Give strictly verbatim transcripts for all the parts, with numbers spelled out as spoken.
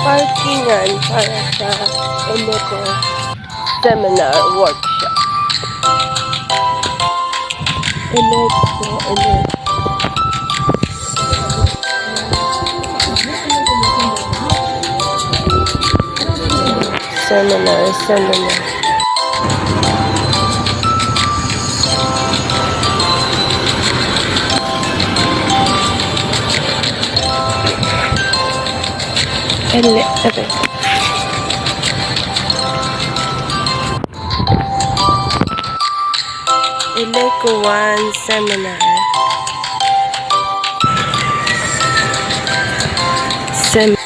Parkingan para sa Eneco seminar workshop. Eneco, Eneco. Seminar, seminar. Ele-, okay. Eneco one seminar. Sem-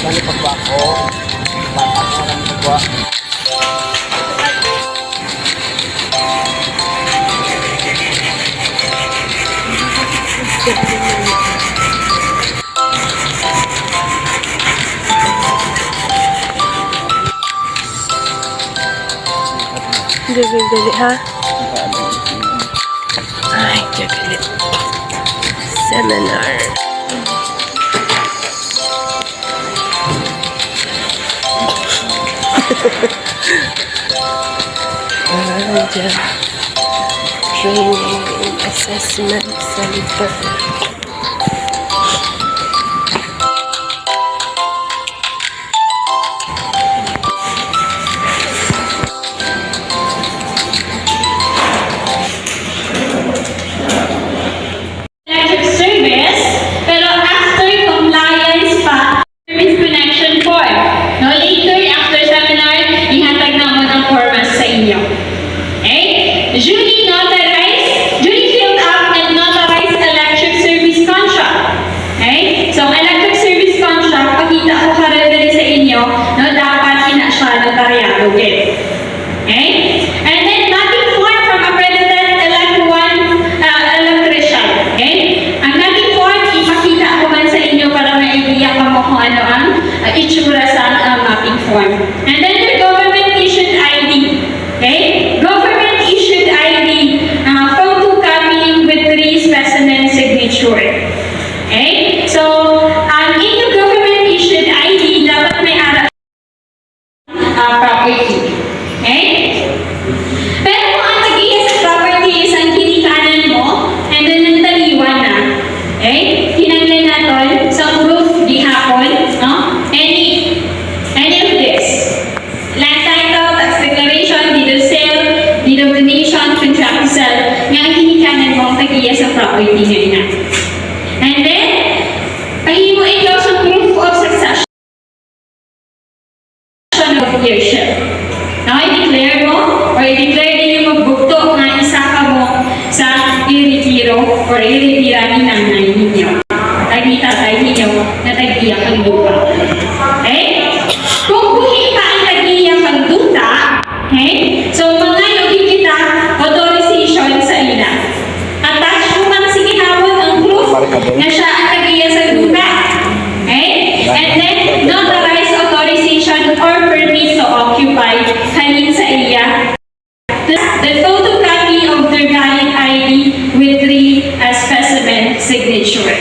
Balik pa ba ako? Bata ko lang sa kuha. Dali, dali, ha? Ay, dali. Seminar. Ah, dyan. Training and Assessment Center. Electric service, pero after compliance pa, service connection form. No, later, after seminar, ihatag namon ang formas sa inyo. Okay? Duly notarize, duly filled up and notarized electric service contract. Okay? So, ang electric service contract, pakita ko karon diri sa inyo, no, dapat ina siya notaryado gid. Okay? And then, mapping form from accredited elect one, uh, electrician. Okay? Ang mapping form, ipakita ko man sa inyo para may idea kamo kung ano ang, uh, itsura sa, uh, mapping form. And then, the government issued I D. Okay? Government issued I D, uh, photocopy with three specimen signature. Okay? So, ang inyong government issued I D, dapat may ara ah, property. Okay? Pero kung ang tag-iya sa property is ang ginikanan mo, and then nagtaliwan na, okay? Kinahanglan naton sa proof gihapon, no? Any, any of this. Land title, tax declaration, deed of sale, deed of donation, contract to sell, nga ang ginikanan mo ang tag-iya sa property nga ina. And then, pahimo ikaw sa proof of succession of heirship. Now, i-declare mo, or i-declare ninyo magbugto nga isa kamo sa iretiro or iretira ni nanay ninyo, kag ni tatay ninyo, nga tag-iya kang duta. Okay? Kung buhi pa ang tag-iya kang duta, okay? So, mangayo gid kita authorization sa ila. Attach mo man sa gihapon ang proof nga siya ang tag-iya sa duta. Okay? And then, notarized authorization or permit to occupy halin sa iya. Plus, the photocopy of their valid I D with three, uh, specimen signature.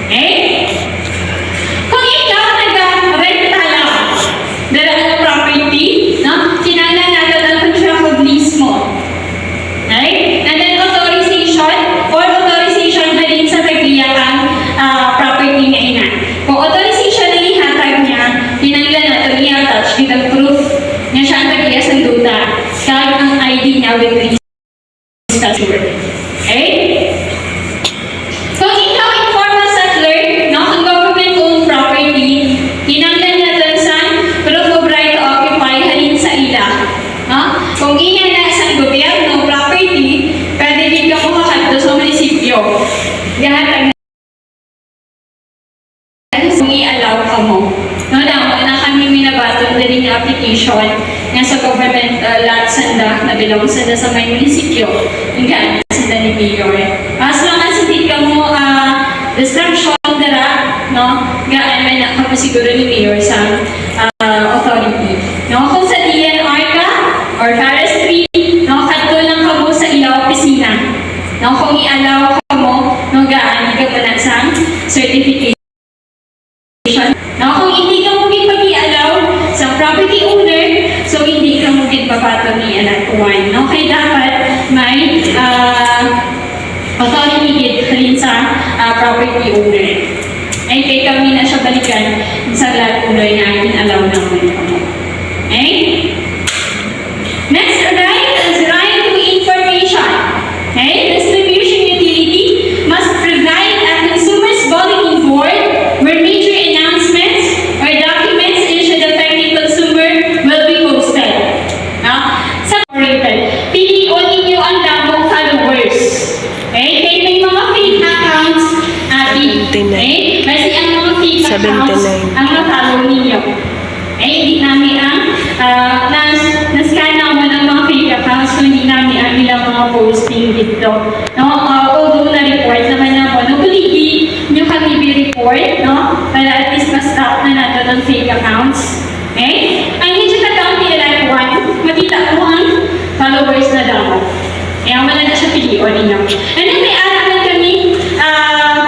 Okay? Kung ikaw naga-renta lang dira nga property, no? Kinahanglan naton ang contract of lease mo. Okay? And then authorization, or authorization halin sa tag-iya kang, ah, property nga ina. Kung authorization ang ihatag niya, kinahanglan naton i-attach gid ang proof nga siya ang tag-iya sang duta, kag ang I D niya with three specimen. Okay? Kung ikaw informal settler, no? Gahatag na kung i-allow kamo. No, na, wala kami minabaton diri nga application nga sa government, uh, lot sanda, na belong sanda sa may munisipyo, nga sanda ni Mayor. As long as hindi kamo, ah, destruction dira, no, gaan man na kamo siguro ni Mayor sa, ah, authority. No, kung sa D N R ka or forestry, no, kadto lang kamo sa ila opisina. No, kung i-allow kamo, no, gaan, di ka muna sa certification. No, kung hindi kamo gid pag-i-allow sa property owner, so hindi kamo gid mabaton ni anak kuan. No, kay dapat may, ah, authority gid halin sa, ah, property owner. Ay, kay kami na siya balikan sa lot owner nga in-allow naman kamo. Okay? Next right is right to information. Okay? Distribution utility must provide a consumer's bulletin board where major announcements or documents issued affecting consumer will be posted. No? Sa pilion ninyo ang damo followers. Okay? Kay may mga fake accounts, abi. Seventy-nine. Okay? Kasi ang mga fake accounts Seventy-nine. Ang ma-follow ninyo. Eh, hindi namin ang, ah, nas-, na-scan naman ang mga fake accounts, so hindi namin ang ilang mga posting dito. No? Ah, although na-report naman na mo, no, kuligi nyo kami bi-report, no? Para at least ma-stop na nato ang fake accounts. Okay? Ang legit account nila, like, one, makita mo ang followers na damo. Kaya wala na siya pilion ninyo. And then may ara man kami, ah,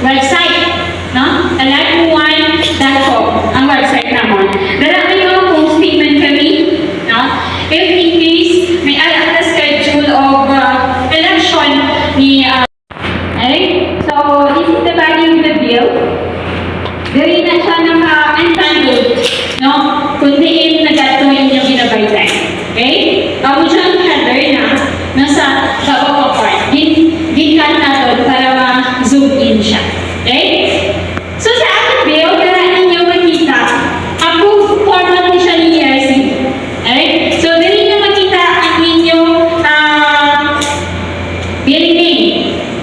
website, no? Like one dot com ang website namon. Dala may mga posting man kami, no? If in case may ara ka schedule of, ah, election ni, ah, Okay? So, this is the body of the bill. Diri na siya naka-untangle, no? Kung diin na dato inyo ginabaydan. Okay? Amo siya ang header na nasa baba pa part. Gin-, gin-cut naton para ma-zoom in siya. Okay? So, sa ating bill, dala ninyo makita, approved format ni siya ni E R C. Okay? So, diri ninyo makita ang inyong, ah, billing name.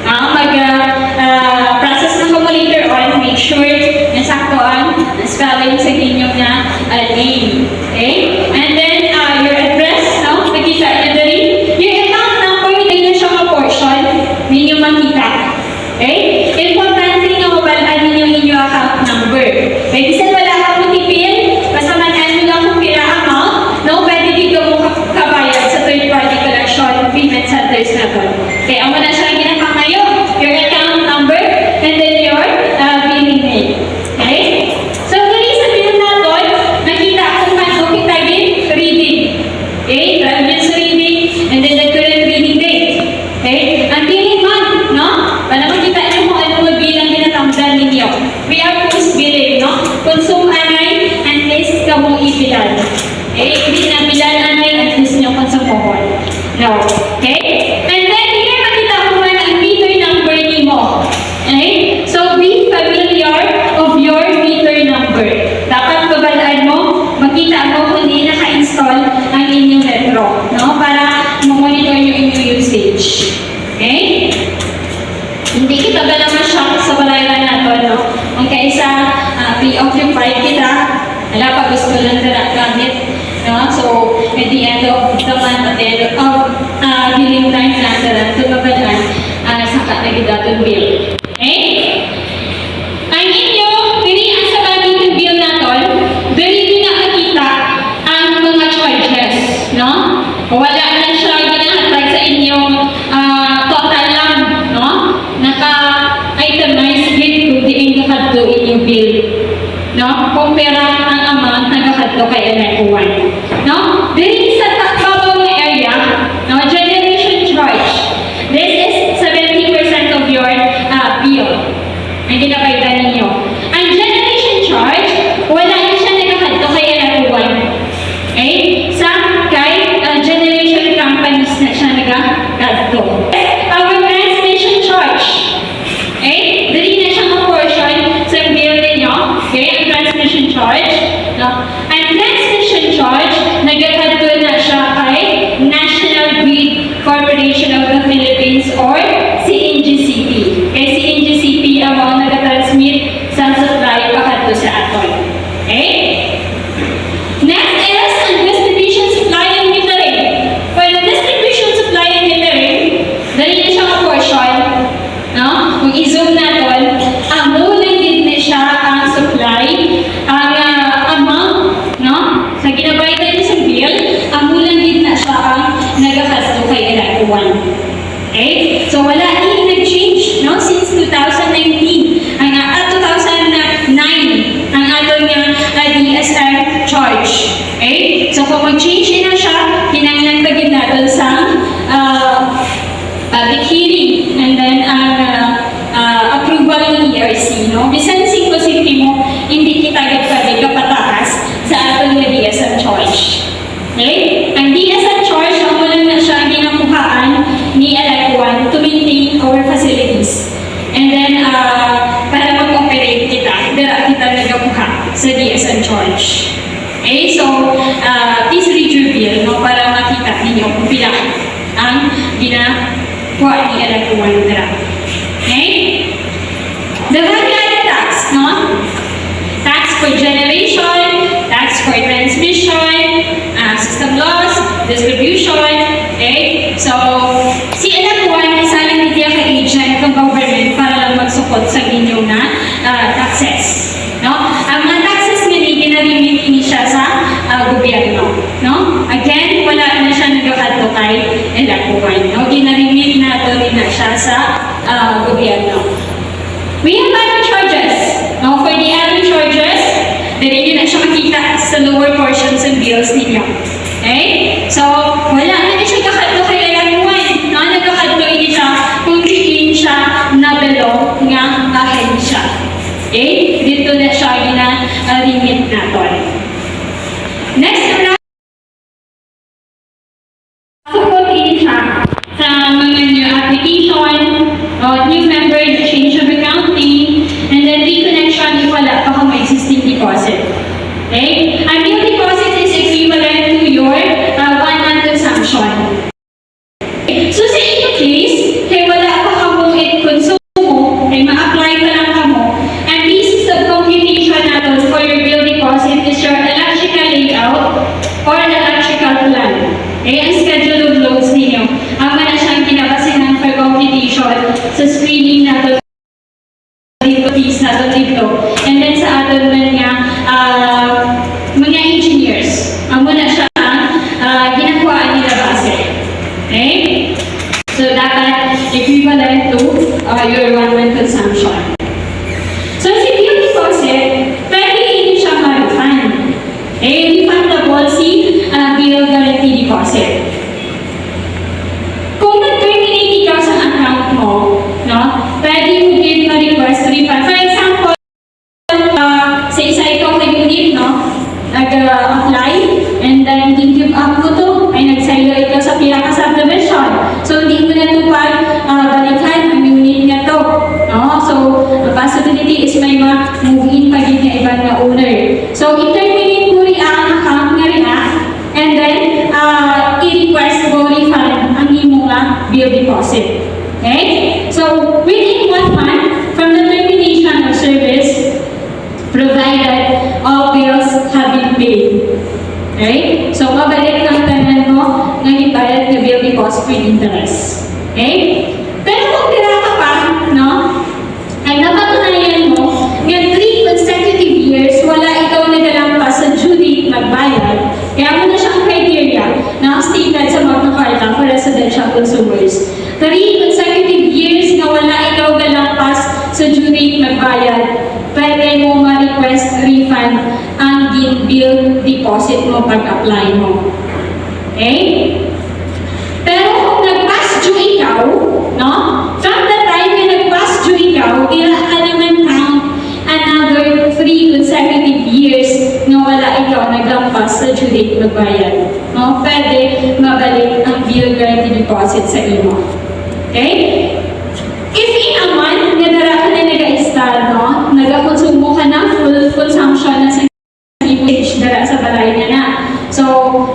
Ah, mag, ah, ah, process na kamo later on, make sure na sakto ang spelling sa inyo nga, ah, name. Okay? And then, ah, your address, no? Makita niyo diri. Your account number, diri na siya nga portion ninyo makita. Okay? Importante nga mabal-an ninyo inyo account number. Kay bisan wala ka mo tipil, basta man-an nyo lang kung pila amount, no, pwede gid kamo ka-, kabayad sa third party collection payment centers naton. Kay amo na siya ginapangayo, your account number, and then your, uh, billing name. Okay? So, diri sa bill naton, nakita kung ano kita gin reading. Okay? Previous reading, and then the current reading date. Okay? Ang billing month, no? Para makita niyo kung ano nga bill ang ginatamdan ninyo. We are post-billing, no? Konsum anay, unless kamo ibilan. Okay? Hindi na bilan anay, unless nyo konsumohon. No. Okay? And then, here, makita mo man ang meter number nimo. Okay? So, be familiar of your meter number. Dapat mabal-an mo, makita mo kung di naka-install ang inyong metro, no? Para ma-monitor yung inyong usage. Okay? Hindi kita ba naman shock sa balay na nato, no? Ang kaisa, ah, preoccupied kita, wala pa gusto lang dala gamit, no? So, at the end of the month, at the end of, ah, billing time na dala, ito mabalaan, ah, saka na gid aton bill. Okay? Ang inyo, diri ang sa budgeting bill naton, diri nyo na makita ang mga charges, no? Wala na siya ginahatag sa inyo, ah, total lang, no? Naka-itemize gid kung diin gakadto inyo bill, no? Kung pera ang amount na gakadto kay Eneco One, no? Diri sa takbabaw nga area, no? Generation charge. This is seventy percent of your, ah, bill. Ang ginabaydan ninyo. Ang generation charge, wala na siya nagakadto kay Eneco One. Okay? Sa kay, ah, generation companies na siya nagakadto. Our transmission charge. Okay? Diri na siya nga portion sa bill ninyo. Okay? Ang transmission charge. No? Ang transmission charge, nagakadto na siya kay National Grid Corporation of the Philippines or C N N G C P. Kay si N G C P ang mga nagatransmit sang supply pakadto sa aton. Okay? Next is ang distribution, supply, and metering. For the distribution, supply, and metering, dali na siya nga portion, no? Kung i-zoom naton, amo lang gid ni siya ang supply, ang, ah, amount, no? Sa ginabayad natin sa bill, amo lang gid na siya ang nagakadto kay Electric One. Okay? So, wala ni nag-change, no? Since two thousand nineteen, ang, ah, two thousand nine, ang aton nga, ah, D S R charge. Okay? So, kung mag-change na siya, kinahanglan pa gid naton sa, ah, public hearing, and then ang, ah, ah, approval ng E R C, no? Bisan singko sentimo, hindi kita gid pwede kapataas sa aton nga D S M charge. Okay? Ang D S M charge, amo lang na siya ang ginakuhaan ni Electric One to maintain our facilities. And then, ah, para mag-operate kita, dira kita nagakuha sa D S M charge. Okay? So, ah, please read your bill, no, para makita ninyo kung pila ang ginakuha ni Electric One dira. Okay? The value-added tax, no? Tax for generation, tax for transmission, ah, system loss, distribution, okay? So, si Electric One, isa lang ni siya ka agent ng government para lang magsukot sa inyong na, ah, taxes, no? Ang mga taxes nga ni, gina-remit ini siya sa, ah, gobyerno, no? Again, wala na siya nagakadto kay Electric One, no? Gina-remit nato ni na siya sa, ah, gobyerno. We have other charges. Now, for the other charges, dili niyo na siya makita sa lower portion sa bills ninyo. Okay? So, wala na ni siya kakadto kay Electric One. No? Nagakadto ini siya kung diin siya na-belong nga ahensya. Okay? Dito na siya gina-remit naton. Next, Support ini siya sa mga new application, uh, new member, change of account name, and then reconnection if wala pa kamo existing deposit. Okay? Ang new deposit is equivalent to your, uh, one month consumption. So, sa inyo case, kay wala pa kamo it konsumo, kay ma-apply pa lang kamo, ang basis of computation naton for your bill deposit is your electrical layout or electrical plan. Okay, ang schedule of loads ninyo. Amo na siyang kinabasihan for computation sa screening naton dito, fees naton dito. And then sa aton man nga, ah, mga engineers, amo na siya ang, ah, ginakuhaan nila base. Okay? So, dapat equivalent to, uh, your one month consumption. So, si bill deposit, pwede ini siya ma-refund. Eh, refundable si, uh, bill guarantee deposit. Kung nag-terminate ikaw sa account mo, no, pwede mo gid ma-request refund. For example, ah, sa isa ikaw ka unit, no? Nag-apply, and then gin-give up mo to. Ay, nagsaylo ikaw sa pila ka subdivision. So, hindi mo na to pag, ah, balikan ang unit nga to. No? So, the possibility is may ma-move in pa gid nga iban nga owner. So, i-terminate mo ria ang account nga ria, and then, ah, i-request mo refund ang imo nga bill deposit. Okay? So, within one month from the termination of service, provided all bills have been paid. Okay? So, mabalik ang tanan mo nga gibayad nga bill deposit with interest. Okay? Pero kung dira ka pa, no? Ay napatunayan mo nga three consecutive years wala ikaw nagalampas sa due date magbayad, kaya mo na siyang criteria na ang stated sa Magna Carta for residential consumers. Three consecutive years nga wala ikaw galampas sa due date magbayad, pwede mo ma-request refund ang gin-bill deposit mo pag-apply mo. Okay? Pero kung nag-past due ikaw, no? From the time na nag-past due ikaw, ira ka naman count another three consecutive years nga wala ikaw naglampas sa due date magbayad. No? Pwede mabalik ang bill guarantee deposit sa imo. Okay? If in a month nga dara ka na nag-install, no? Nagakonsumo ka na, full consumption na sa usage dara sa balay na na. So,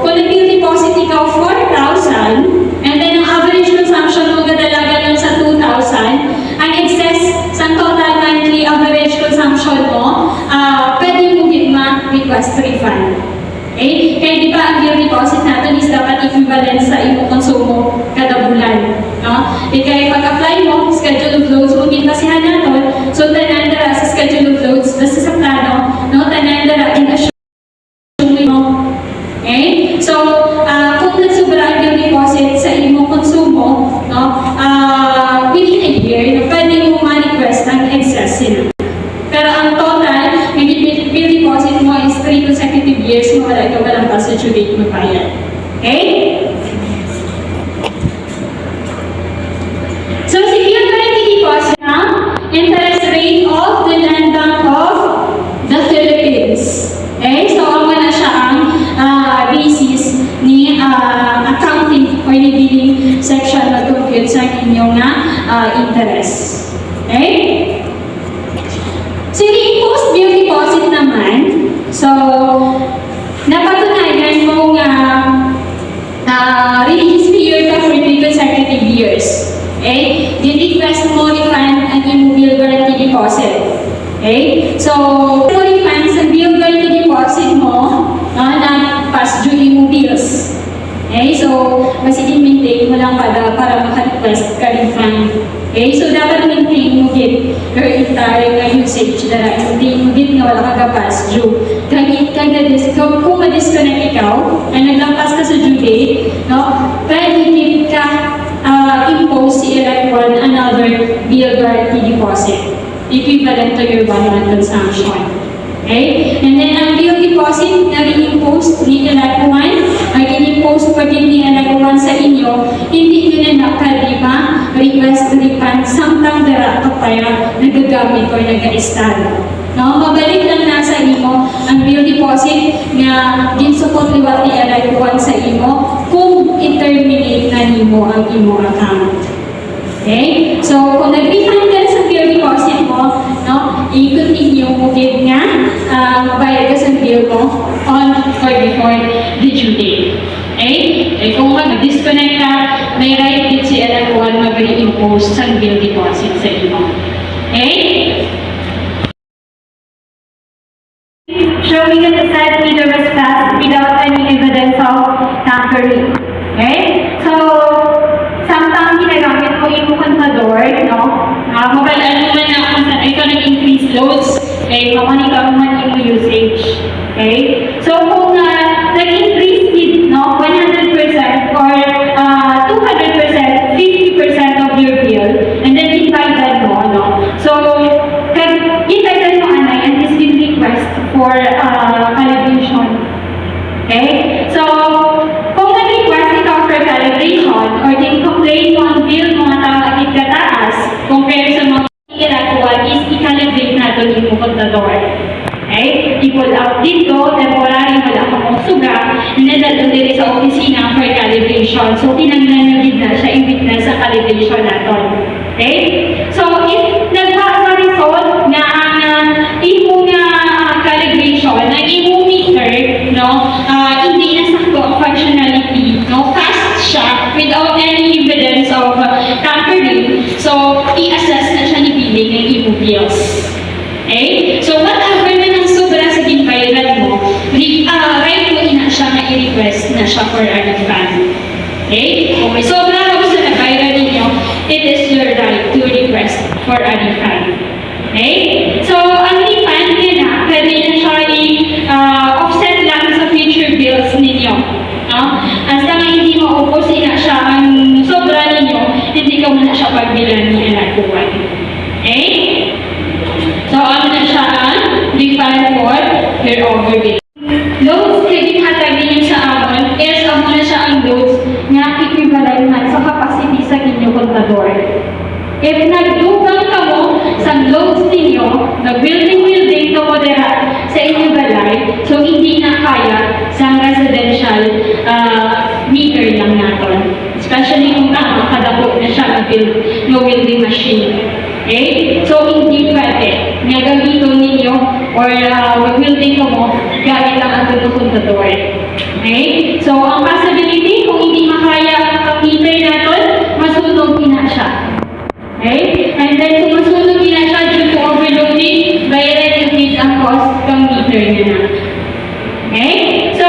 kung nag-bill deposit ikaw four thousand, and then ang average consumption mo gadalagan lang sa two thousand, Pero ang total nga bill deposit mo is three consecutive years nga wala ka malampas sa due date magbayad. Okay? So, si bill guarantee deposit na interest rate of the Land Bank of the Philippines. Okay? So, amo na siya ang, ah, basis ni, ah, accounting or ni billing section mag-compute sa inyo nga, ah, interest. Okay? So, ni imposed bill deposit naman, so, napatunayan mo nga, ah, religious mayor ka for three consecutive years. Okay? Gin-request mo refund ang imo bill guarantee deposit. Okay? So, mo refund sa bill guarantee deposit mo, no, na past due imo bills. Okay? So, mas i-maintain mo lang para, para maka-request ka refund. Okay? So, dapat maintain mo gid your entire nga usage dara. Maintain mo gid nga wala ka ga-past due. Kag, kag na-dis-, kung, kung ma-disconnect ikaw, ay naglampas ka sa due date, no? Pwede gid ka, ah, impose si ira kuan another bill guarantee deposit equivalent to your one month consumption. Okay? And then, ang bill deposit na re-impose ni ira kuan, ay gin-impose pa gid ni ira kuan sa inyo, hindi nyo na na pwede ma-request refund samtang dara ka pa nagagamit or nag-a-install. No? Mabalik lang na sa imo ang bill deposit nga ginsukot liwat ni ira kuan sa imo kung i-terminate na nimo ang imo account. Okay? So, kung nag-refund ka sa bill deposit mo, no, i-continue mo gid nga, ah, magbayad ka sa bill mo on or before the due date. Okay? Eh, kung mag-disconnect ka, may right gid si ira kuan mag-reimpose sang bill deposit sa imo. Okay? Showing that the said meter was passed without any evidence of tampering. Okay? So, samtang ginagamit mo imo kontador, no? Ah, mabal-an mo man na kung saan ikaw nag-increase loads, okay? Mao ni ka man imo usage. Okay? So, kung, ah, nag-increase it, no, one hundred percent or, ah, two hundred percent, fifty percent of your bill, and then ginbaydan mo, no? So, kag ginbaydan mo anay, and this will request for, ah, calibration. Okay? So, kung nag-request ikaw for calibration or din complain mo ang bill mo nga tama gid kataas compared sa mga ginagawa is i-calibrate naton imo kontador. Okay? I-pull out dito, temporary, wala ka mong suga, and then dalhon diri sa opisina for calibration. So, kinahanglan na gid na siya i-witness sa calibration naton. Okay? So, if nagwa sa result nga ang, ah, imo nga, ah, calibration, ang imo meter, no, ah, hindi na sakto ang functionality, no, fast siya without any evidence of, ah, tampering, so, i-assess na siya ni billing ang imo bills. Okay? So, whatever man ang sobra sa ginbayaran mo, ri-, ah, right mo ina siya nga i-request na siya for a refund. Okay? Kung may sobra kamo sa nabayaran ninyo, it is your right to request for a refund. Okay? So, ang refund niya na, pwede na siya i-, ah, offset lang sa future bills ninyo. No? Hasta nga hindi maubos ina siya ang sobra ninyo, hindi ka muna siya pagbilan ni anak ko. Okay? So, ano na siya ang refund for your overbill? Loads nga ginhatag ninyo sa amon is amo na siya ang loads nga equivalent man sa capacity sa inyo kontador. If nagdugang kamo sa loads ninyo, nag-welding-welding kamo dira sa inyo balay, so hindi na kaya sa residential, ah, meter lang naton. Especially kung tama, kadako na siya nga build, nga welding machine. Okay? So, hindi pwede nga gamiton ninyo or, ah, mag-welding kamo gamit ang aton kontador. Okay? So, ang possibility, kung hindi makaya ang meter naton, masunog ina siya. Okay? And then, kung masunog ina siya due to overloading, bayaran yung gid ang cost ng meter niya na. Okay? So,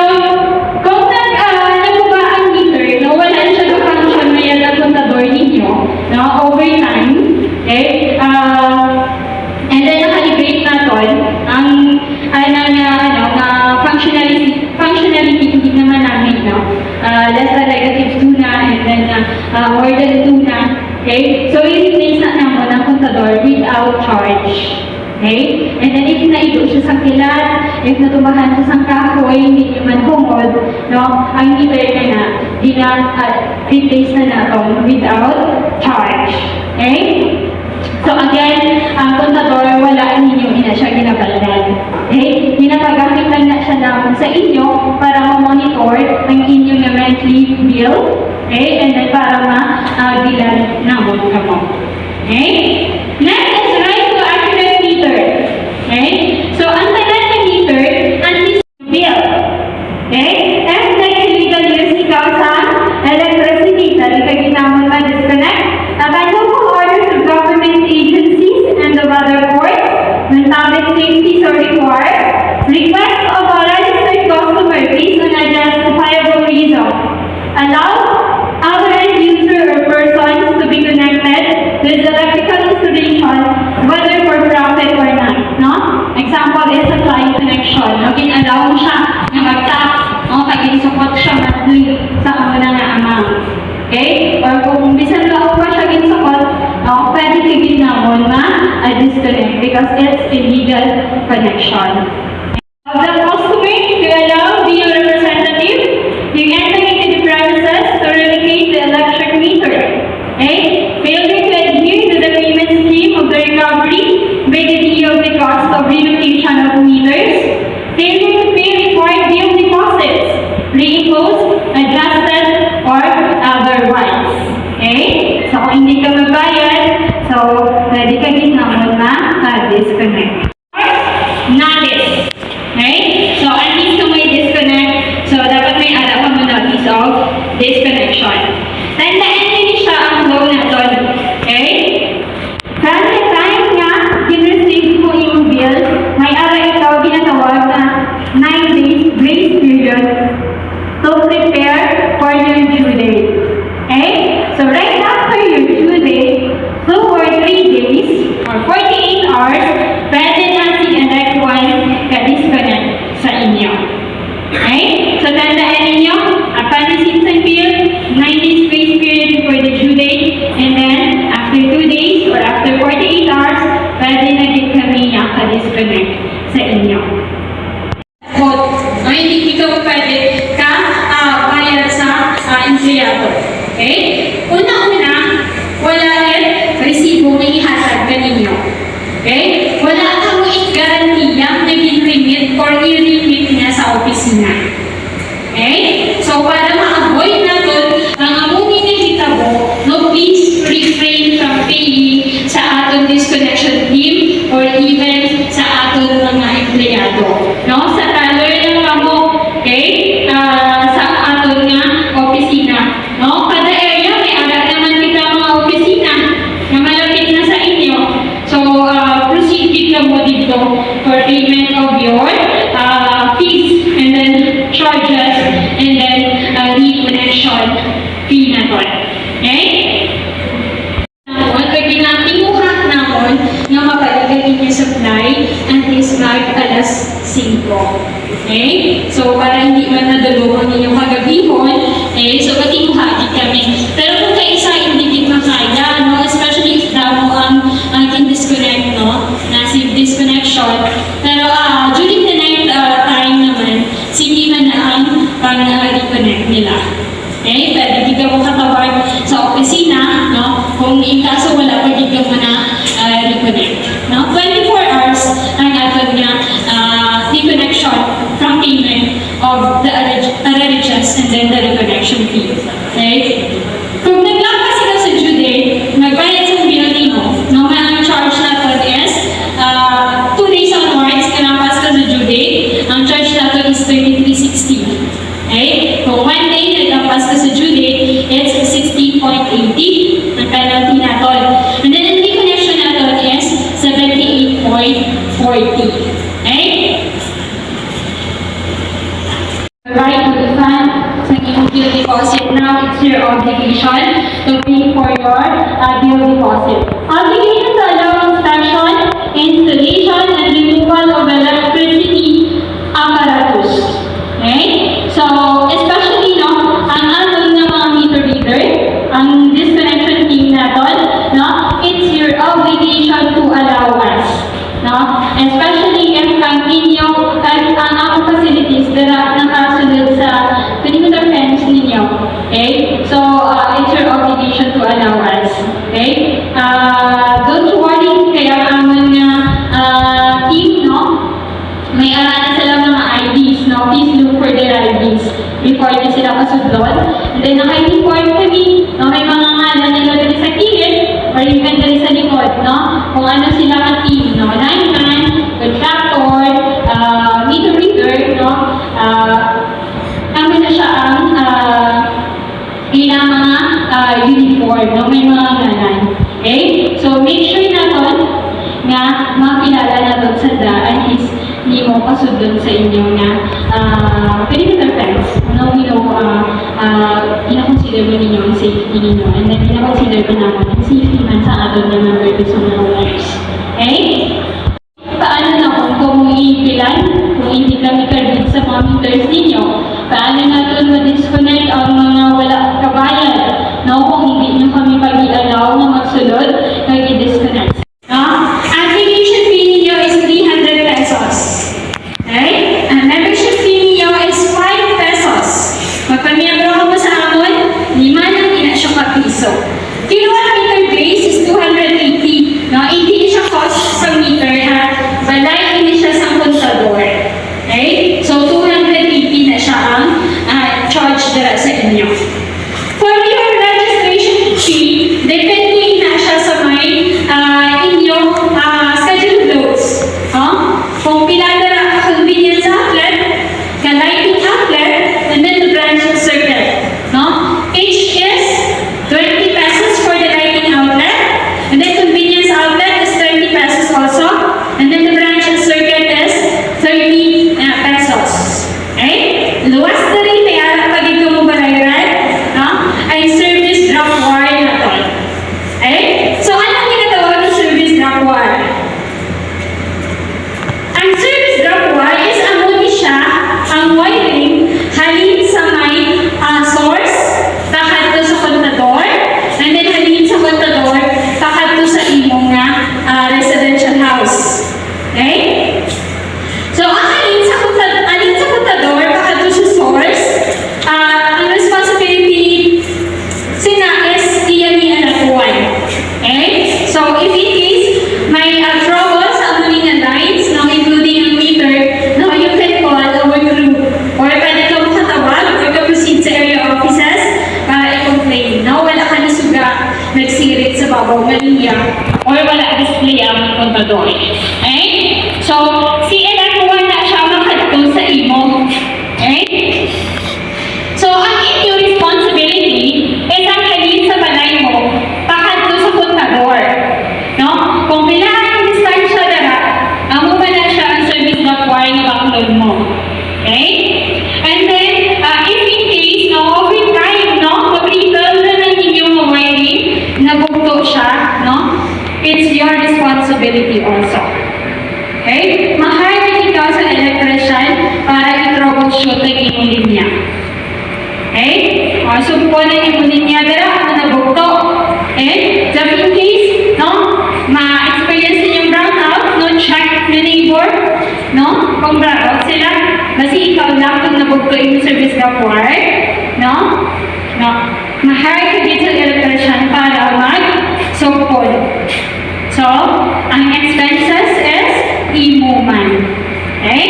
kung nag-, ah, naguba ang meter, no, wala na siya ga-function, may ang kontador ninyo, no, over time, okay? Ah, and then, na-calibrate naton ang, ang, ang, ah, ano, nga functionality, functionality, hindi naman namin, no? Ah, less than negative two na, and then, ah, ah, more than two na. Okay? So, Replace na namo ang kontador without charge. Okay? And then if naigo siya sa kilat, if natumbahan siya sa kahoy, hindi niya man hungod, no? Ang meter na na, gina, ah, replace na naton without charge. Okay? So again, ang kontador, wala ninyo ina siya ginabayad. Okay? Ginapagamit lang na siya namon sa inyo para ma-monitor ang inyo nga monthly bill. Okay? And then para ma-, ah, bilan namon kamo. Okay? Next is right to accurate meter. Okay? So, ang tanan nga meter, ang bill. Okay? And like illegal use ikaw sa electricity, dali ka ginamon ma-disconnect. Ang lawful orders of government agencies and of other courts, when public safety so requires, request of a registered customer based on a justifiable reason. Allow other end user or persons to be connected with electrical installation, whether for profit or not, no? Example is supply connection. No? Gin-allow mo siya nga mag-tap, no? Kag ginsukot siya monthly sa amo na nga amount. Okay? Or kung bisan mao pa siya ginsukot, no? Pwede ka gid namon ma-disconnect because it's illegal connection. Of the customer to allow D O representative to enter into the premises to relocate the electric meter. Okay? Failure to adhere to the payment scheme of the recovery by the D O of the cost of relocation of meters. Failure to pay required bill deposits, reimposed, adjusted, or otherwise. Okay? So, kung hindi ka magbayad, so, pwede ka gid namon ma-disconnect. Notice. Okay? So, at least kung may disconnect, so dapat may ara kamo notice of disconnection. Tandaan niyo ni siya ang flow naton. Okay? From the time nga gin-receive mo imong bill, may ara ikaw ginatawag na nine days grace period to prepare for your due date. Okay? So right after your due date, two or three days or forty-eight hours, pwede na si Elect One ka-disconnect sa inyo. Okay? So tandaan ninyo, upon receipt sang bill, nine days grace period before the due date, and then after two days or after forty-eight hours, pwede na gid kami nga ka-disconnect sa inyo. Quote, no, hindi ikaw pwede ka, ah, bayad sa, ah, empleyado. Okay? Una-una, wala it resibo nga ihatag kaninyo. Okay? Wala kamo it garantiya nga gin-remit or i-remit niya sa opisina. Okay? So, para ma-avoid naton ang amo ni nahitabo, no, please refrain from paying sa aton disconnection team or even sa aton mga empleyado, no? Sa teller lang kamo, okay? Ah, sa aton nga opisina, no? Kada area may ara naman kita mga opisina nga malapit na sa inyo. So, ah, proceed gid kamo didto for payment of your, ah, fees and then charges and then, ah, reconnection fee naton. Okay? Namon, pag ginatinguha namon nga mabalik ang inyo supply, at least mag alas singko. Okay? So, para hindi man nadulog ang inyong kagabihon, okay? So, matinguha gid kami. Pero kung kaisa, hindi gid makaya, no? Especially if damo ang, ang gin-disconnect, no? Massive disconnection. Pero, ah, during the night, ah, time naman, sige man na ang pang, ah, reconnect nila. Okay? Pwede gid kamo katawag sa opisina, no? Kung in kaso wala pa gid kamo na, ah, reconnect, no? Twenty-four hours ang aton nga, ah, reconnection from payment of the arrear-, arrear-, sudlon. And then naka-uniform kami, no? May mga ngalan nila diri sa kilid or even diri sa likod, no? Kung ano sila ka team, no? Lineman, contractor, uh, meter reader, no? Uh, Amo na siya ang uh, ilang mga uh, uniform, no? May mga ngalan. Okay? So, make sure naton nga makilala naton sa daan is nimo pasudlon sa inyo nga uh, perimeter fence. No, we know, uh, uh, gina-consider mo ninyo ang safety ninyo, and then gina-consider ko naman ang safety man sa aton nga member sa mga owners. Okay? Paano na kung kung ipilan, kung hindi kami karbit sa mga meters ninyo? Paano naton ma-disconnect ang mga wala kabayad? No, kung hindi nyo kami pag-i-allow nga magsulod, nag-i-disconnect. No? Application fee ninyo is three hundred pesos. Okay? Ang membership fee ninyo is five pesos. Magpamiyembro ka mo sa amon, lima lang ina siya ka piso. Kilowatt meter base is two hundred eighty. No? Hindi siya cost sa meter, ha? Balay ini siya sa kontador. Okay? So, two hundred eighty na siya ang uh, charge dira sa inyo. For your registration fee, depende na siya sa may uh, inyong uh, schedule of loads. Huh? Kung pila na convenience outlet, ka lighting outlet, and then the branch circuit. No? Each is twenty pesos for the lighting outlet, and then convenience outlet is thirty pesos also, and then the branch circuit is thirty uh, pesos. Okay? Luwas na rin kaya ang pagiging balay rent, no? Ay service drop wire na to. Okay? So, ano ang ginagawa ng service drop wire? Ang service drop wire is amo ni siya ang wiring halin sa may uh, source pakadto sa kontador, and then halin sa kontador pakadto sa imo nga uh, residential house. Okay? So, ang alin sa kontador, alin sa kontador pakadto sa source, uh, ang responsibility sina is iya ni anak one. Okay? So, if in case may uh, trouble sa amo nga lines, no, including ang meter, no, you can call our crew. Or pwede ka makatawag or ka-proceed sa area offices para i-complain. No? Wala ka nasuga, nagsirit sa babaw nga linya, or wala display ang kontador. Okay? So, si anak one na siya makadto sa imo. Okay? So, ang inyo responsibility is ang halin sa balay mo pakadto sa kontador. No? Kung pila ang distansya dara, amo ba na siya ang service drop wire nga baklon mo? Okay? And then, uh, if in case, no, over time, no, ma-brittle na ang inyong wiring, nabugto siya, no? It's your responsibility also. Okay? Ma-hire ikaw sa electrician para i-troubleshoot ang imong linya. Okay? O, so, kung ano yung linya dira, ano na bugto. Okay? Just in case, no? Ma-experience ninyong brownout, no? Check the neighbor, no? Kung brownout sila, basi ikaw lang kung nabugto yung service drop wire, no? No? Ma-hire ka dito sa electrician para mag-sugpon. So, ang expenses is imo man. Okay?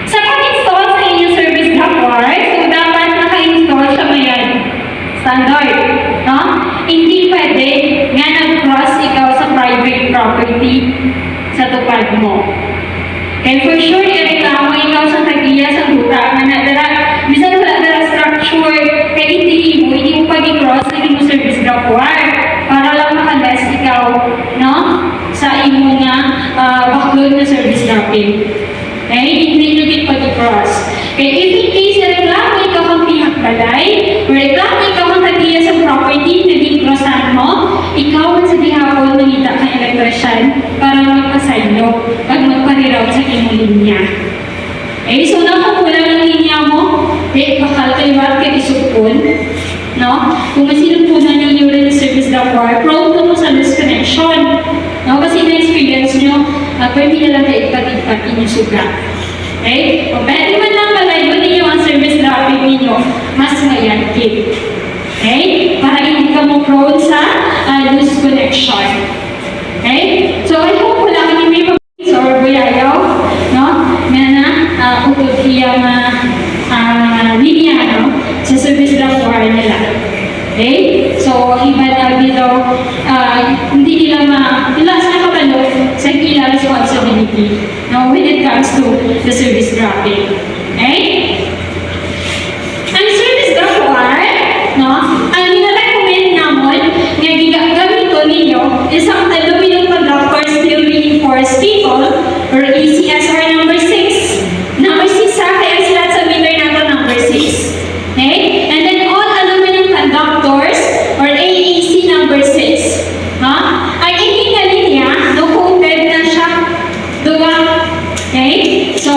Sa pag-install sa inyong service drop wire, so dapat naka-install siya ngayon. Standard, no? Hindi pwede nga nag-cross ikaw sa private property sa tupad mo. Kay for sure, ireklamo ikaw sa tagiya sa duta nga na dara, bisan wala dara structure, kay hindi imo, hindi mo pag-cross sa imo service drop wire para lang makaless ikaw, no? Sa imo nga uh, baklon nga service dropping. Okay? Hindi nyo gid pag-cross. Kay if in case reklamo ikaw kang pihak balay, reklamo ikaw kang tagiya sa property nga gin-crossan mo, ikaw man sa gihapon mangita kang electrician para magpasaylo kag magpa-reroute sa imong linya. Okay, so nakukulang ang linya mo, di bakal kay wat kay isugpon, no? Kung masinugpunan ninyo rin service drop wire, prone to mo sa loose connection. No? Kasi na-experience nyo, uh, pwede na lang kayo ipatigpati nyo suga. Okay? Kung pwede man lang palayo ninyo ang service dropping ninyo, mas mayagkit. Okay? Para hindi ka mo prone sa uh, loose connection. Okay? So, I hope wala kami may pag- or buyayaw, no? Nga na, uh, upod iya nga uh, linya, no? Sila ma-, sila, sila kabalo sa ila responsibility, no, when it comes to the service dropping. Okay? Ang service drop war, no, ang gina-recommend namon nga giga-, gamiton ninyo is ang aluminum conductor steel reinforced cable or A C S R number six. Number six, ha, kay ang slot sa meter nato number six. Okay? And then all aluminum conductors or A A C number six. Ha? Ang ini nga linya, no, coated na siya. Duha. Okay? So,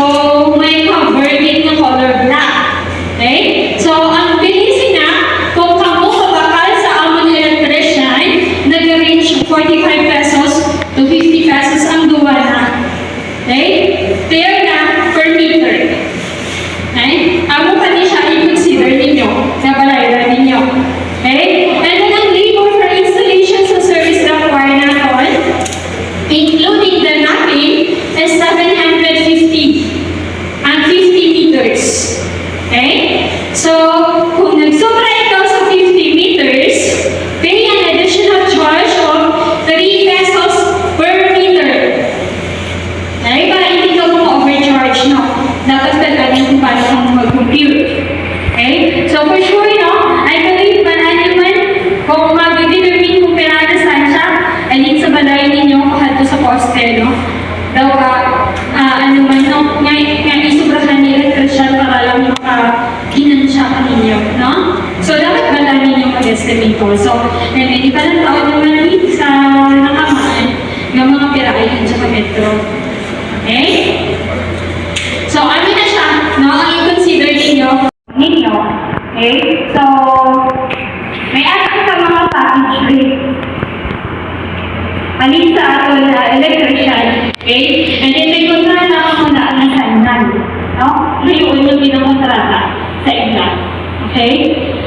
may cover din nga color black. Okay? So, ang bilis na, kung kamo mabakal sa amon electrician, nag-range forty-five pesos to fifty pesos ang duha na. Okay? Fair na per meter. Okay? Amo pa ni siya i-consider ninyo, nga balayran ninyo. Okay? And then ang labor for installation sa service drop wire naton, including the knopping, is seven hundred fifty and fifty meters. Okay? So, kung nagsobra ikaw sa fifty meters, pay an additional charge of three pesos per meter. Dahil para hindi ka ma-overcharge, no? Dapat talaga yung kung paano kung mag-compute. Okay? So, for sure, no? I believe, man, ano man, kung mag-determine kung pera na saan siya, alin sa balay ninyo, kahadto sa poste, no? Daw ka, ah, ano man, no? Nga, nga isubrahan ni electrician para lang maka-, ginansya ka ninyo, no? So, dapat bala ninyo mag-estimate po. So, and then, ipalantaon naman ni sa nakamaan nga mga pira ay yun sa metro. Okay? So, ano na siya, no? Ang i-consider ninyo, ninyo. Okay? So, may ato ka mga package rate. Halin sa aton na electrician, okay? And then may kontrata ka muna ang nasignan, no? Ngayon yung pinakontrata sa ila. Okay?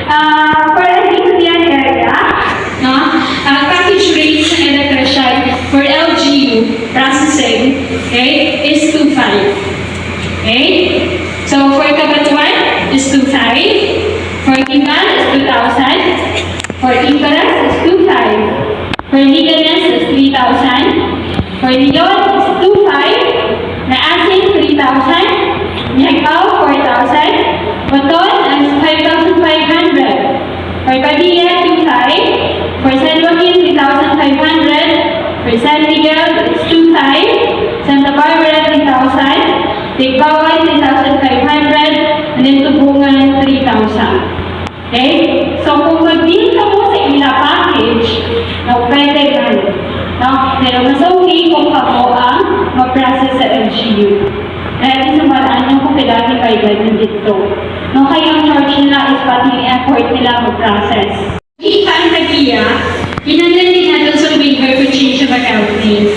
Ah, for the Hicklian area, no? Ang package rate sa electrician for L G U processing, okay, is two five. Okay? So, for Cabatuan is two five. For Guimal is two thousand. For Igbaras is two five. For Leganes is three thousand. For Leon is two five. Naasin, three thousand. Miagao, four thousand. Boton is five thousand five hundred. For Padilla, two five. For San Joaquin, three thousand five hundred. For San Miguel, it's two five. Santa Barbara, three thousand. Tigbauan, three thousand five hundred. And then Tubungan, three thousand. Okay? So, kung mag-deal ka mo sa ila package, no, pwede man. No? Pero mas okay kung kamo ang mag-process sa L G U. Kaya di sa balaan yung kung kailangan baydan yung dito. No, kaya ang charge nila is pati yung effort nila mag-process. Kita ang tagiya, kinahanglan din natin sa waiver for change of account name.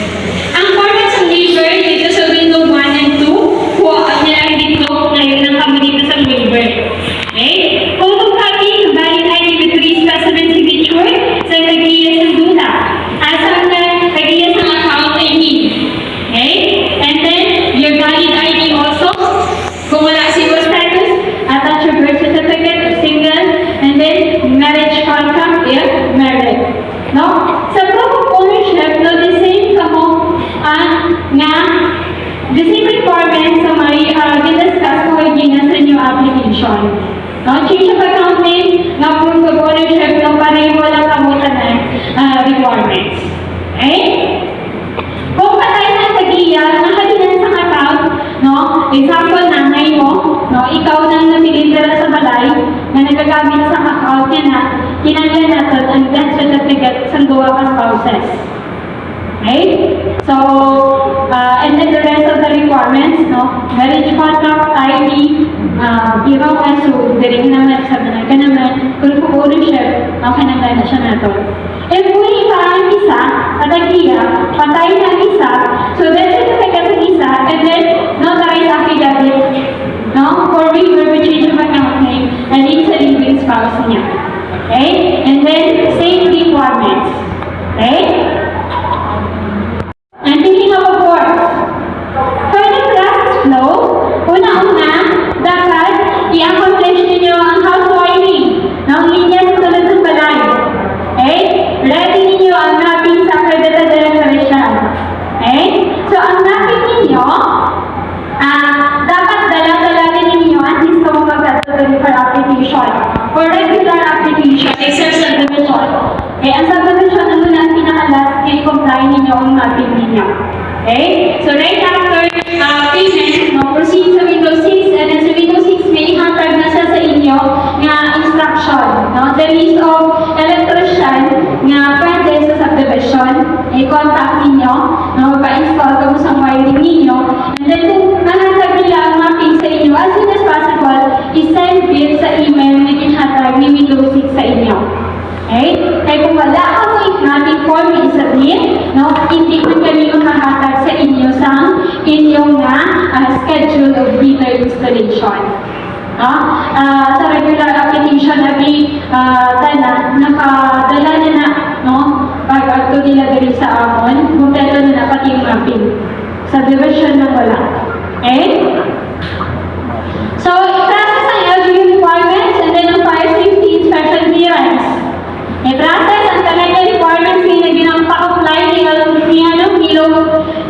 Ang format sa waiver dito sa window one and two, kuha ang nilang dito, ngayon ang kamo dito sa waiver. Okay? Photocopy ng valid I D with three specimen signature sa tagiya sa dula. Asa ang tagiya sa account I D? Okay? And then, your valid I D also. Kung wala single status, attach your birth certificate, single, and then marriage contract if married. No? Sa proof of ownership, no, the same kamo, ah, nga, the same requirements sa may, ah, gin-discuss ko again sa new application. No? Change of account name, nga proof of ownership, no, pareho lang kamo tanan, ah, requirements. Okay? Kung patay na ang tagiya, nakalinan sa account, no? Example, nanay mo, no? Ikaw nang napilin dira sa balay nga nagagamit sa account niya na, kinahanglan naton ang death certificate sa duha ka spouses. Okay? So, uh, and then the rest of the requirements, no? Marriage contract, I D, uh, di ba, so, diri naman, sabi na, ka naman, proof of ownership, no? Kinahanglan na siya naton. If buhi pa ang isa, sa tagiya, patay na ang isa, so then sa tagiya sa isa, and then notarize affidavit, no? For waiver with change of account name, and then sa living spouse niya. Okay? And then, same requirements. Okay? And thinking of a course. For the process flow, una-una, dapat i-accomplish ninyo ang house wiring, no, ang linya sa sulod sa balay. Okay? Ready ninyo ang mapping sa accredited ninyo ang mapping ninyo. Okay? So, right after uh, payment, no, proceed sa Windows six, and then sa Windows six, may ihatag na siya sa inyo nga instruction, no? The list of electrician nga pwede sa subdivision, i-contact ninyo, no? Pa-install kamo sa wiring ninyo. And then, kung mahatag nila ang mapping sa inyo, as soon as possible, i-send it sa email na ginhatag ni Windows six sa inyo. Okay? Kay kung wala ka mo mapping form na i-submit, no, hindi man kami makahatag sa inyo sang inyong nga ah, schedule of heater installation. No? Ah, sa regular application, abi, ah, tanan, nakadala na na, no? Pag agto nila diri sa amon, kumpleto na na pati yung mapping. Subdivision lang wala. Okay? So, i-process ang L G U requirements and then ang fire safety inspection clearance. I-process ang tanan nga requirements nga gina-apply ni L G U, ni, ano, ni,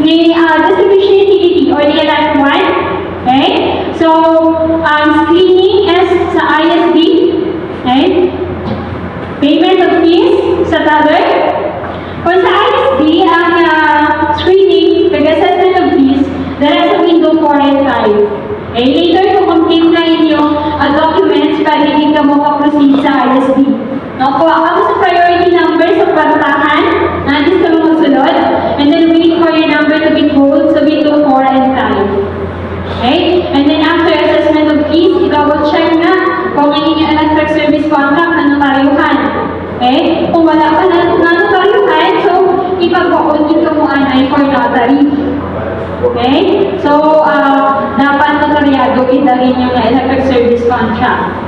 ni, ah, distribution utility or ni L F one. Okay? So, um, screening is sa I S D. Okay? Payment of fees sa teller. Kung sa I S D ang ah, screening, nag-assessment of fees, dala sa window four and five. Okay, later kung complete na inyo ang documents, pwede din kamo ka-proceed sa I S D. No, kuha kamo sa priority number sa kwartahan, na gusto mo magsulod, and then wait for your number to be called sa window four and five. Okay? And then after assessment of fees, i-double check na kung ano yung electric service contract na notaryuhan. Okay? Kung wala pa na nanotaryuhan, so ipagpaon ito mo anay for notary. Okay? So, ah, dapat notaryado ito rin yung electric service contract.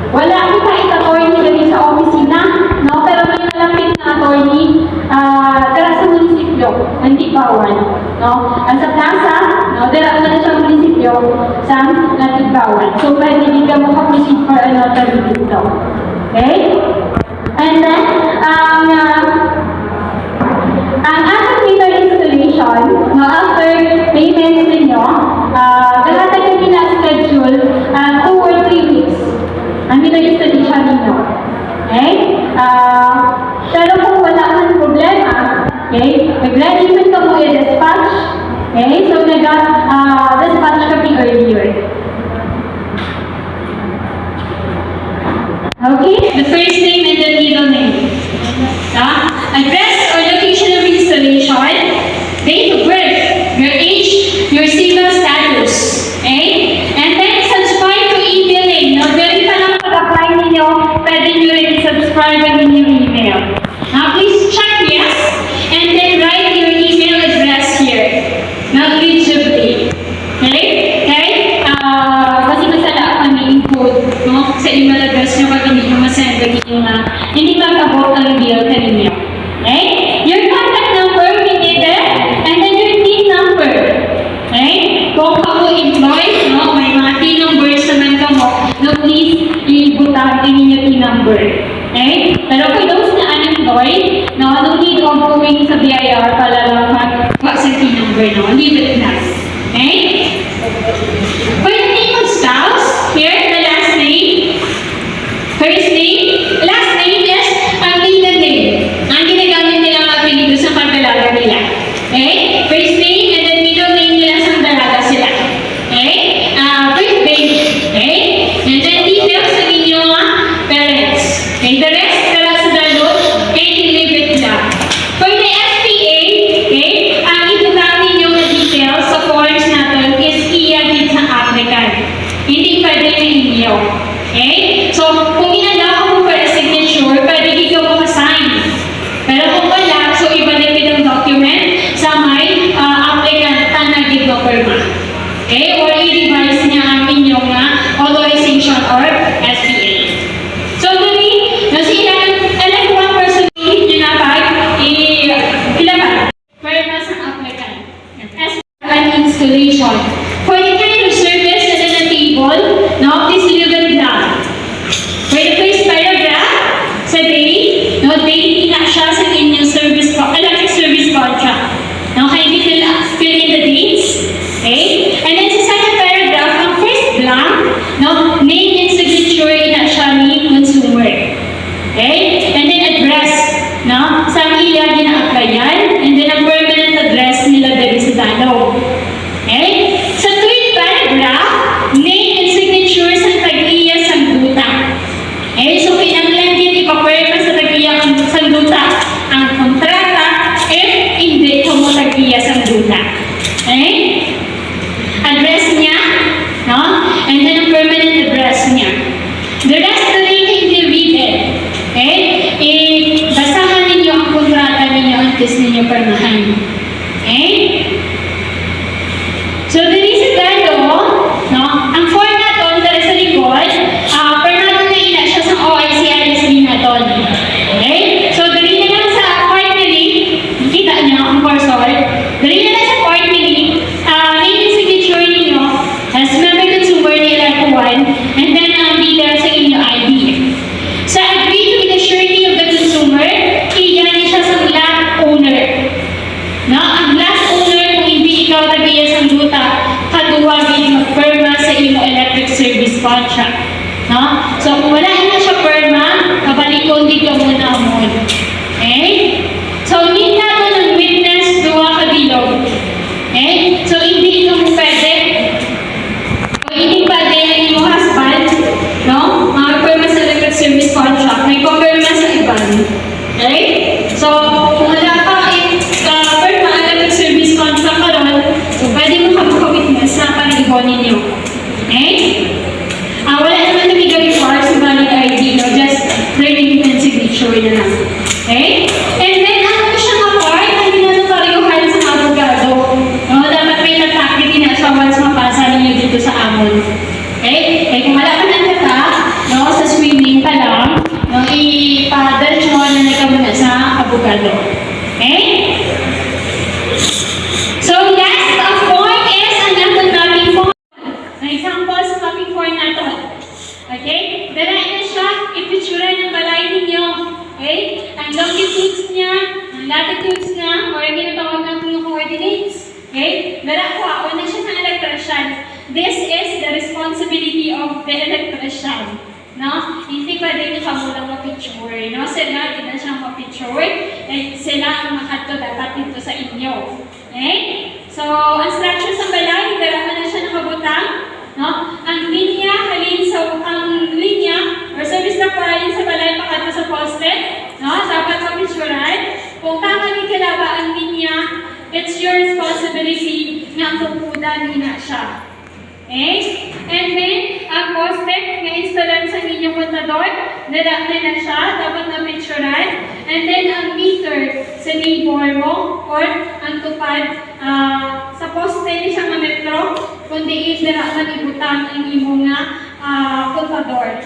Wala kita ita-attorney diri sa opisina, no? Pero may malapit na attorney, ah, dira sa munisipyo, ng Tibawan, no? Ang sa plaza, no? Dira na siya munisipyo sa Tibawan. So, pwede din ka makaproceed for a notary dito. Okay? And then, ang, ah, ang atong meter installation, no, after payments ninyo, ah, dapat na kami na schedule, ah, two or three weeks. Ang meter installation ninyo. Okay? Ah, pero kung wala man problema, okay, nag-ready man kamo i-dispatch. Okay? So, nag-, ah, dispatch kami earlier. Okay? The first name and the middle name. Ha? Address or location of installation, date of birth, your age, your civil status. Okay? And then, subscribe to e-billing. No? Diri pa lang pag-apply ninyo, pwede nyo rin subscribe ang inyong email. Now, please check yes, and then write your email address here. Now, please duplicate. Okay? Okay? Ah, kasi masala ang main code, no? Sa email address nyo pag hindi nyo masend ang inyong, ah, hindi mag-abot ang bill kaninyo. Okay? Your contact number, we need it. And then your TIN number. Okay? Kung kamo employed, no? May mga TIN numbers naman kamo. No, please, ibutang ang inyong TIN number. Okay? Pero for those na unemployed, no, no need of going sa B I R para lang mag-, sa TIN number, no? Leave it blank. Okay? For the name of spouse, here, the last name, first name, last name is ang middle name. Ang ginagamit nila ang apelyido sa pagdalaga nila. Okay? First name and then middle name nila sa dalaga sila. Okay? Ah, first name. Okay? And then details sa inyong mga parents. Okay? The rest, the rest of the load, okay, leave it lang. For the S P A, okay, ang ibutang ninyo nga details sa forms naton is iya gid sa applicant. Hindi pwede na inyo. Okay? So, kung ginagawa mo for a signature, pwede gid ka mo sign. Pero kung wala, so ibalik gid ang document sa may ah, applicant na nagid mo pirma. Okay? Or i-revise niya ang inyong ah, authorization or S P A. So, diri, no, si ilang, ilang mga personality niya na pag i-, ilaban. Pirma sa applicant. As an installation. For the kind of service na na table, no, please leave it blank. For the first paragraph, sa date, no, date na siya sa inyong service co-, electric service contract. No, kay fill, fill in the dates. Okay? And then sa second paragraph, ang first blank, no, name and signature ina siya ni consumer. Okay? And then address, no? Sa iya gina-applyan, and inyo pirmahan. Okay? So, diri sa gado, no, ang form naton diri sa likod, ah, pirmahan na ina siya sa O I C R S D naton. Okay? So, diri na lang sa part na ni, kita niyo ang cursor. Diri na lang sa part na ni, ah, name and signature ninyo as member consumer ni Electro One, and then ang details sa inyo I D. So, agree to be the surety of the consumer, iya ni siya sa lot owner. No? Ang lot owner, kung hindi ikaw tagiya sang duta, kaduha gid magpirma sa imo electric service contract. No? So, kung wala na siya pirma, kabalikon gid kamo namon. Okay? So, need naton ang witness, duha ka bilog. Okay? So, hindi ikaw pwede Pwede ba din ang imo husband, no? Makapirma sa electric service contract, may papirma sa iban. Okay? So, kung wala pa, eh, uh, pirma ang electric service contract karon, so pwede mo kamo ka-witness sa pag-ibo ninyo. Okay? Ah, wala naman kami ga-require sa valid I D, no? Just their name and signature na lang. Okay? And then, ano siya nga part? Ang ginanotaryohan sa abogado. No? Dapat may natakit na siya once mapasa ninyo dito sa amon. Okay? Kaya kung wala pa nang kata, no, sa swimming pa lang, no, ipa-diretso na na kamo na sa abogado. Okay? So, last of form is ang aton mapping form. Ang example sa mapping form nato. Okay? Dala na siya, ipitsura ng balay ninyo. Okay? Ang longitudes niya, ang latitudes niya, or ang ginatawag natin ng coordinates. Okay? Dala ko, ako na siya sa electrician. This is the responsibility of the electrician. No? Hindi pwede nga kamo lang ma-picture, no? Sila, di na siya ma-picture. Eh, sila ang makadto dapat dito sa inyo. Okay? So, ang structure sa balay, dala na siya nakabutang, no? Ang linya, halin sa, ang linya, or service na halin sa balay, pakadto sa poste, no? Dapat ma-picturean. Kung tama ni kilaba ang linya, it's your responsibility nga ang tukudan ina siya. Okay? And then, ang poste nga instalan sa inyong kontador, dala na na siya, dapat na-picturean. And then, ang meter sa neighbor mo, or ang tupad, ah, sa poste ni siya nga metro, kung diin dira man ibutang ang imo nga, ah, kontador.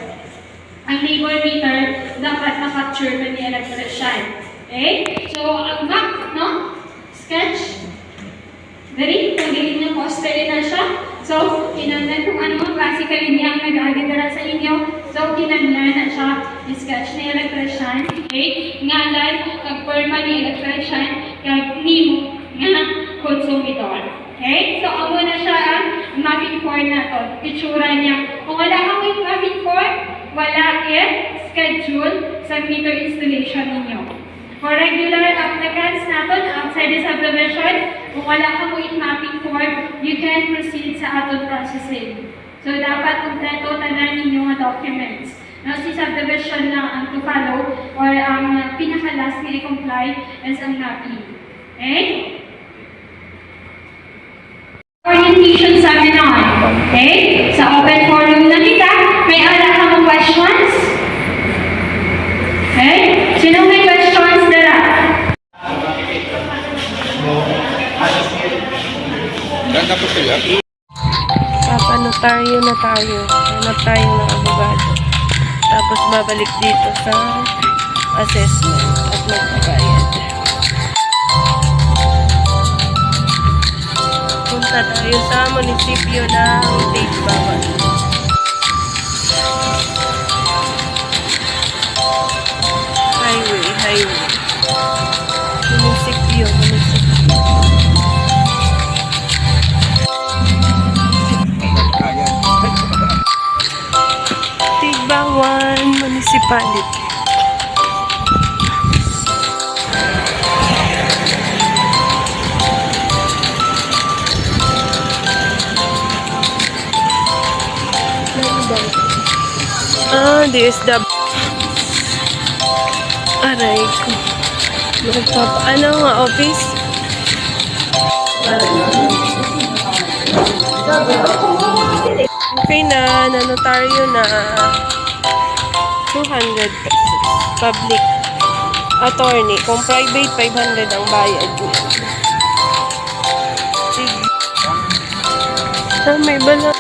Ang neighbor meter, dapat na-capture man ni electrician. Okay? So, ang map, no? Sketch. Diri, kung diin nga poste na siya. So, kinahanglan kung ano ang klase ka linya ang nag-agi dira sa inyo. So, kinahanglan na siya i-sketch ni electrician. Okay? Ngalan, kag pirma ni electrician, kag nimo nga konsumidor. Okay? So, amo na siya ang mapping form nato. Itsura niya. Kung wala ka mo mapping form, wala it schedule sa meter installation ninyo. For regular applicants naton outside the subdivision, kung wala ka mo it mapping form, you can proceed sa aton processing. So, dapat kompleto tanan ninyo nga documents. No, si subdivision na ang to follow or ang, uh, pinaka-last nga i-comply is ang mapping. Okay? Orientation seminar. Okay? Sa open forum na kita, may ara ka mo questions? Okay? Sino may questions dira? Ganda po siya. Papanotaryo na tayo. Hanap tayo ng abogado. Tapos babalik dito sa assessment at magbabayad. Punta tayo sa munisipyo ng Tagbawan. Highway, highway. Munisipyo, munisipyo. Tagbawan Municipality. Ah, D S W. Aray ko. Nagpapa-, ano nga office? Okay na, nanotaryo na. Two hundred pesos. Public. Attorney, kung private, five hundred ang bayad niya. Sige. Ah, may bala.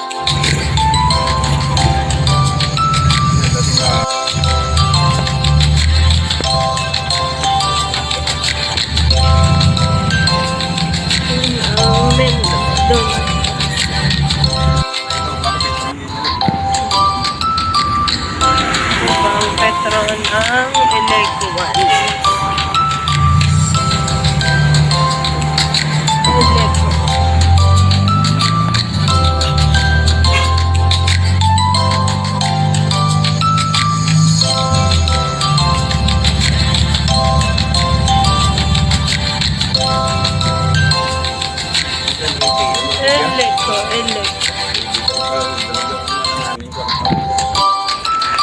Ang men-, doon. Ibang Petron ang Ileguan. Ilego. Ilego, Ilego.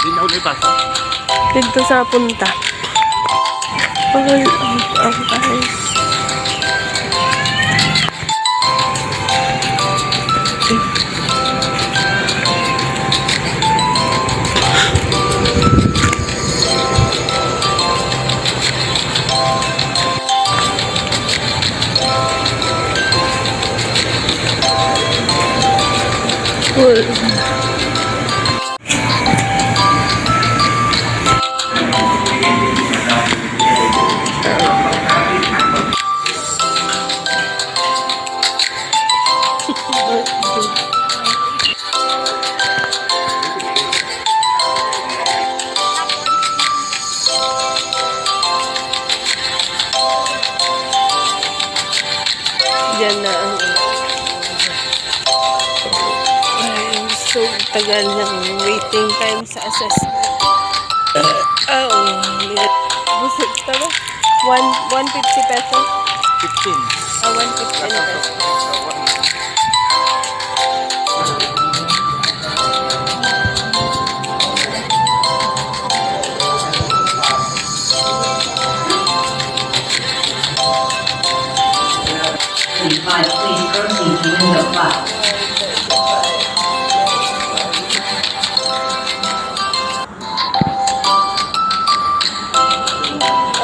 Di na ako naipasa. Dito sa punta. Ay, ay, ay, ay. Cool. Yan na ang, ay, so tagal ng waiting time sa assessment. Ah, oh, busog pa ba? One, one fifty pesos? Fifteen. Ah, one fifty pesos. Twenty-five, please proceed to window five.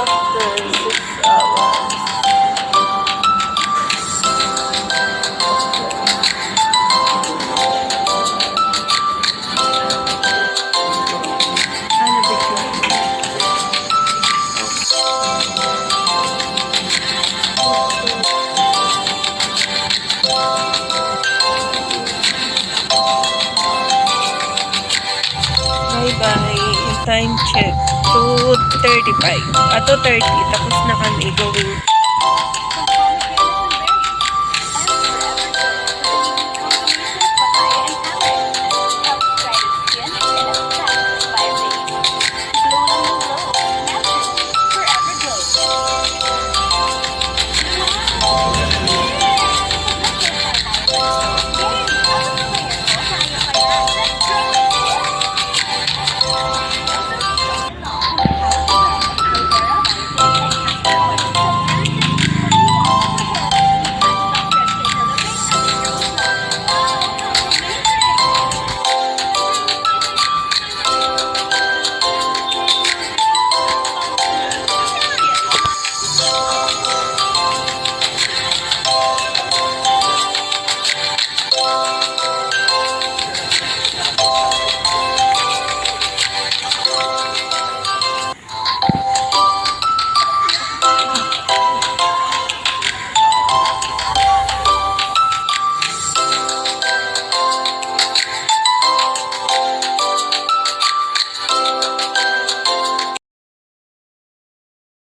After six hours. Ano, picture? Bye-bye. Time check, two thirty-five. Ah, two thirty. Tapos na kami going.